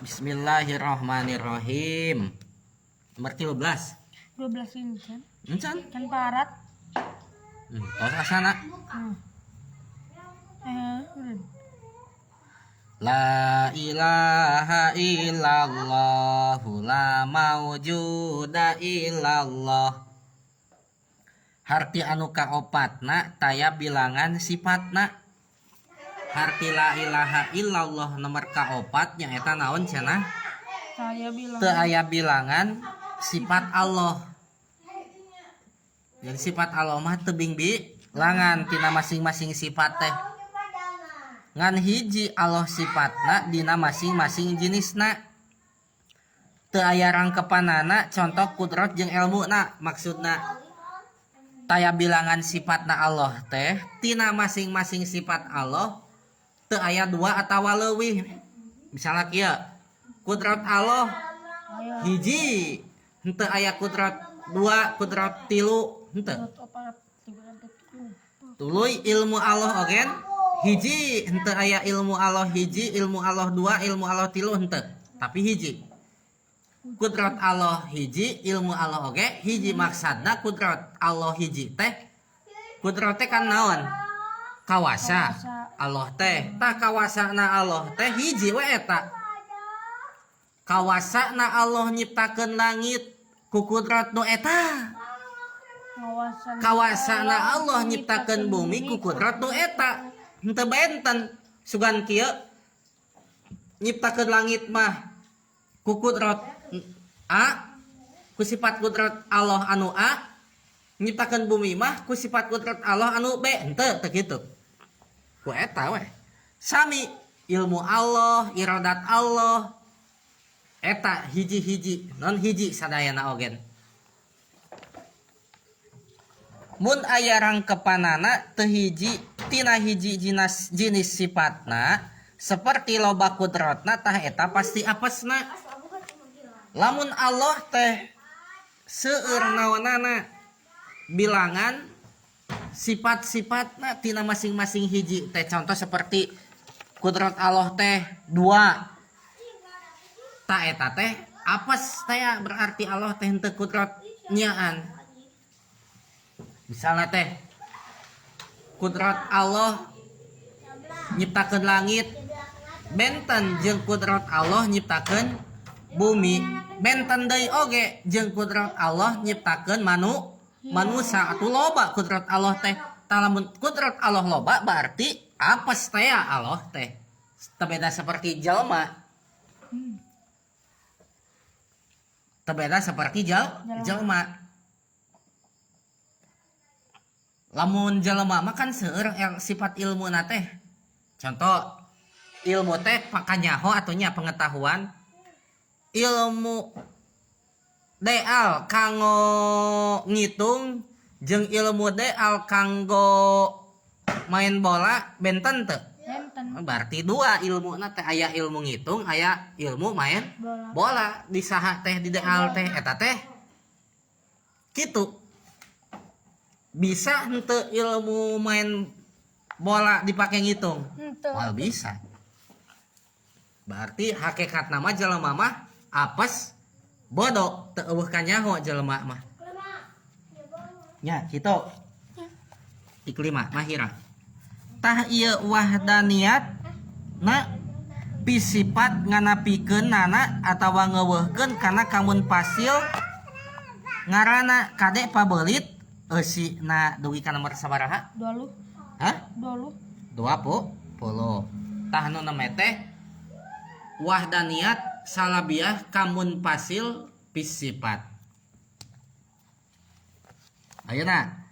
Bismillahirrahmanirrahim. Nomor 13. 12 incan. Encan? Can parat. Tos asana. Udah. La ilaha illallah la maujuda illallah. Harti anu kaopatna taya bilangan sifatna. Harti la ilaha illallah nomor kaopat nyaeta naon cenah? Saya bilang. Teu aya bilangan sifat Allah. Jadi sifat Allah mah teu bilangan tina masing-masing sifat teh. Ngan hiji Allah sifatna dina masing-masing jenisna. Teu aya rangkepanana, contoh kudrat jeung elmuna, maksudna taya bilangan sifatna Allah teh tina masing-masing sifat Allah teu aya dua atawa leuwih. Misalnya kieu, kudrat Allah Aya. hiji, henteu aya kudrat dua, kudrat tilu, henteu. Kudrat opat, tiga, tilu. Tuluy ilmu Allah ogen hiji, henteu aya ilmu Allah hiji, ilmu Allah dua, ilmu Allah tilu, henteu, tapi hiji. Kudrat Allah hiji, ilmu Allah oge hiji. Maksudna kudrat Allah hiji teh, kudrat teh kan naon? Kawasa. Kawasa. Allah teh tah kawasana Allah teh hiji we eta. Kawasana Allah nyiptakeun langit ku kudrat nu eta. Kawasana Kawasana Allah nyiptakeun bumi ku kudrat nu eta. Henteu benten. Sugan kieu, nyiptakeun langit mah ku kudrat A, ku sifat kudrat Allah anu A, nyiptakeun bumi mah ku sifat kudrat Allah anu B, henteu, teu kitu. Ku eta we. Sami ilmu Allah, iradat Allah eta hiji-hiji, non hiji sadayana ogen. Mun aya rangkepanana teu hiji tina hiji jenis sifatna seperti loba kudratna, tah eta pasti apesna. Lamun Allah teh seueur naonana bilangan sifat-sifatna tina masing-masing hiji teh, contoh seperti kudrat Allah teh dua, ta eta teh apes teh, berarti Allah teh henteu kudrat nyaan. Misalnya teh kudrat Allah nyiptakeun langit benten jeung kudrat Allah nyiptakeun bumi, benten deui oge jeung kudrat Allah nyiptakeun manusia. Atuh loba kudrat Allah teh. Tah lamun kudrat Allah loba berarti apes teh ya Allah teh. Teu beda seperti jelema. Teu beda seperti jelema. Lamun jelema mah kan seueur sifat ilmuna teh. Contoh ilmu teh pakanyaho atau nya pengetahuan. Ilmu deal kanggo ngitung jeung ilmu deal kanggo main bola benten teu? Benten. Berarti dua ilmu teh, aya ilmu ngitung, aya ilmu main bola. Bola. Di saha teh di deal teh eta teh kitu. Bisa henteu ilmu main bola dipake ngitung? Henteu. Moal bisa. Berarti hakikat nama jelema mah apes bodoh, teu eueuh kanyaho jelema mah. Nya kitu. Iklima mahira. Tah ieu wahdaniyat na pisifat nganapikeun nana atawa ngeuweuhkeun kana kamun pasil ngaranna kade pabelit eusi na dugi ka nomor sabaraha? 20. Hah? 20. Dua puluh. Tah nu neme teh wahdaniyat salabiah kamun pasil pisifat. Ayeuna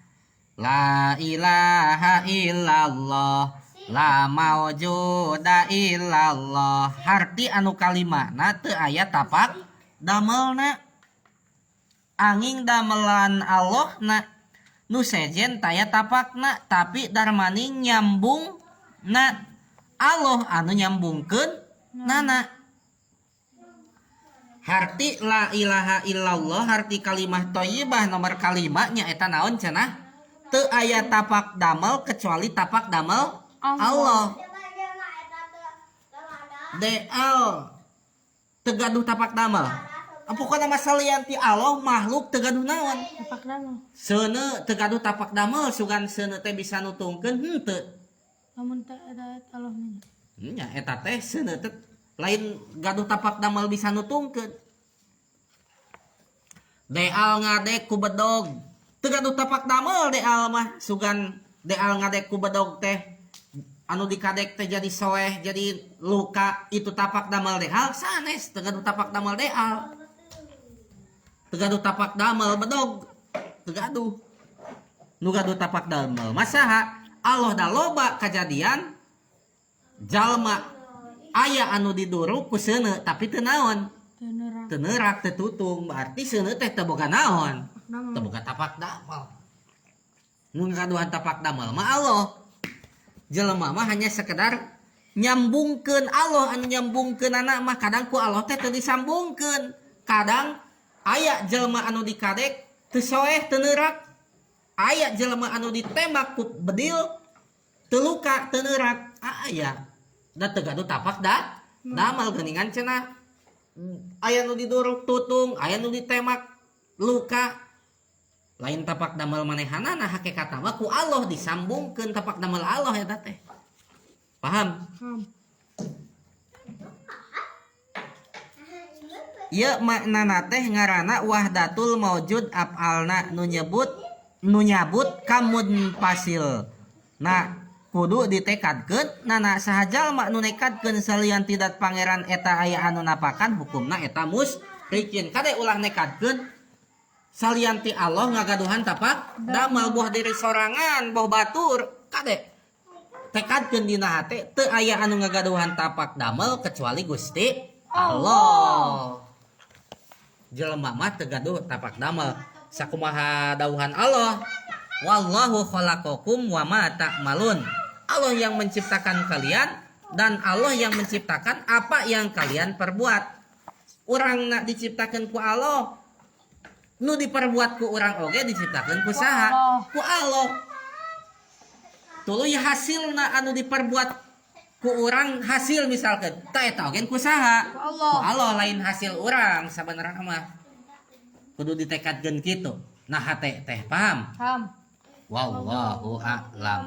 la ilaha illallah la maujuda illallah. Harti anu kalimana teu aya tapak damelna. Angin damelan Allah na nu sejen taya tapakna, tapi darmaning nyambung na Allah anu nyambungkeun nana. Harti la ilaha illallah, harti kalimah thayyibah nomor kalima nya eta naon cenah? Teu aya tapak damel kecuali tapak damel Allah. Allah. DL Teu gaduh tapak damel. Pokokna mah salian ti Allah, makhluk teu gaduh naon? Tapak damel. Seuneu teu gaduh tapak damel, sugan seuneu teh bisa nutungkeun henteu. Lamun teh eta Allah nya. Nya eta teh seuneu teh lain gaduh tapak damel bisa nutungkeun. Deal ngadek ku bedog. Teu gaduh tapak damel deal mah, sugan deal ngadek ku bedog teh anu dikadek teh jadi soeh, jadi luka, itu tapak damel deal sanes, teu gaduh tapak damel deal. Teu gaduh tapak damel bedog. Teu gaduh. Nu gaduh tapak damel mah saha? Allah. Da loba kajadian jalma aya anu diduruk ku seuneu tapi teu naon? Teu neurak. Teu neurak, teu tutung, berarti seuneu teh teu boga naon? Tapak damel. Teu boga tapak damel. Nu ngagaduhan tapak damel mah Allah. Jelema mah hanya sekedar nyambungkeun Allah anu nyambungkeun anak mah, kadang ku Allah teh teu disambungkeun. Kadang aya jelema anu dikadek teu soeh, teu neurak. Aya jelema anu ditembak ku bedil teu luka, teu neurak. Aya da teu gaduh tapak da damel geuningan cenah. Aya nu diduruk tutung, aya nu ditembak luka, lain tapak damel manehanana. Hakikatna mah ku Allah disambungkeun tapak damel Allah eta teh, paham? Paham. Ieu maknana teh ngaranna wahdatul maujud af'alna nu nyebut, nu nyabut kamunfasil. Nah, kudu ditekadkeun nana saha jalma nu nekadkeun salian ti dat pangeran eta aya anu napakan, hukumna eta musyrikin. Kade ulah nekadkeun salian ti Allah ngagaduhan tapak damel, boh diri sorangan, boh batur. Kade tekadkeun dina hate teu aya anu ngagaduhan tapak damel kecuali Gusti Allah. Jelema mah teu gaduh tapak damel. Sakumaha dawuhan Allah, wallahu khalaqakum wa ma ta'malun. Allah yang menciptakan kalian dan Allah yang menciptakan apa yang kalian perbuat. Urang nak diciptakan ku Allah, nu diperbuat ku urang oge diciptakan ku saha? Ku Allah. Tuluy hasilna anu diperbuat ku urang, hasil misalkan tah eta oge ku saha? Ku Allah. Ku Allah, lain hasil urang sabenerna mah. Kudu ditekadkeun kitu. Nah, hate teh paham? Paham. Wallahu a'lam.